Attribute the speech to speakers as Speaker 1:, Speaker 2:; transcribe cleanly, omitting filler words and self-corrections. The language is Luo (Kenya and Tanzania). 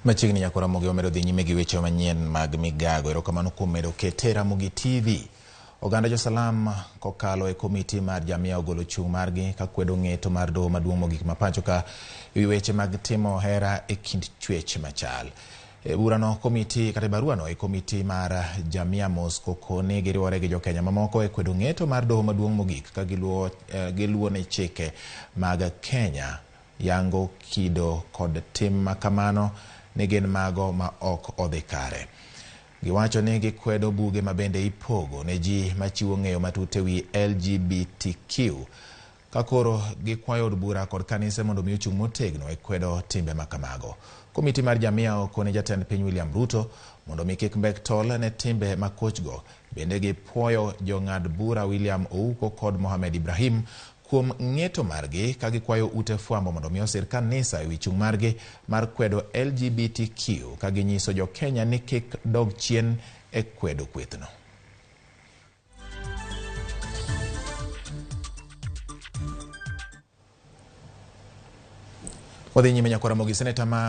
Speaker 1: Machiegni nyako Ramogi wamedo dhi nyime gi weche manyien mag migago. Erokamano kuom medo kete Ramogi TV. Oganda jo-Salam kokalo e komiti mar Jamia ogolo chung' margi ka kwedo ng'eto mar doho maduong' mogik ma pacho ka ewi weche mag timo hera e kind chwech machal. E burano komiti kata e baruano e komiti mar Jamia Moscow koni giriwore gi jokenya mamoko e kwedo ng'eto mar doho maduong' mogik ka giluwo giluwo ne chike mag Kenya yango kido kod tim makamano ni gin mago ma ok odhi kare. Giwacho ni gikwedo buge ma bende ipogo ne ji machiwo ng'eyo matut e wi LGBTQ. Ka koro gikwayo od bura kod kanise mondo mi ochung' motegno e kwedo timbe ma kamago. Komiti mar Jamia okone jatend piny William Ruto mondo mi kik mbek tol ne timbe makochgo. Bende gipuoyo jong'ad bura William Ouko kod Mohamed Ibrahim kuom ng'eto margi ka gikwayo ute fwambo mondo mi osir kanisa ewi chung' margi mar kwedo LGBTQ ka ginyiso jo Kenya ni kik dog chien e kwedo kwethno. Wadhi nyime nyakwara Ramogi, seneta ma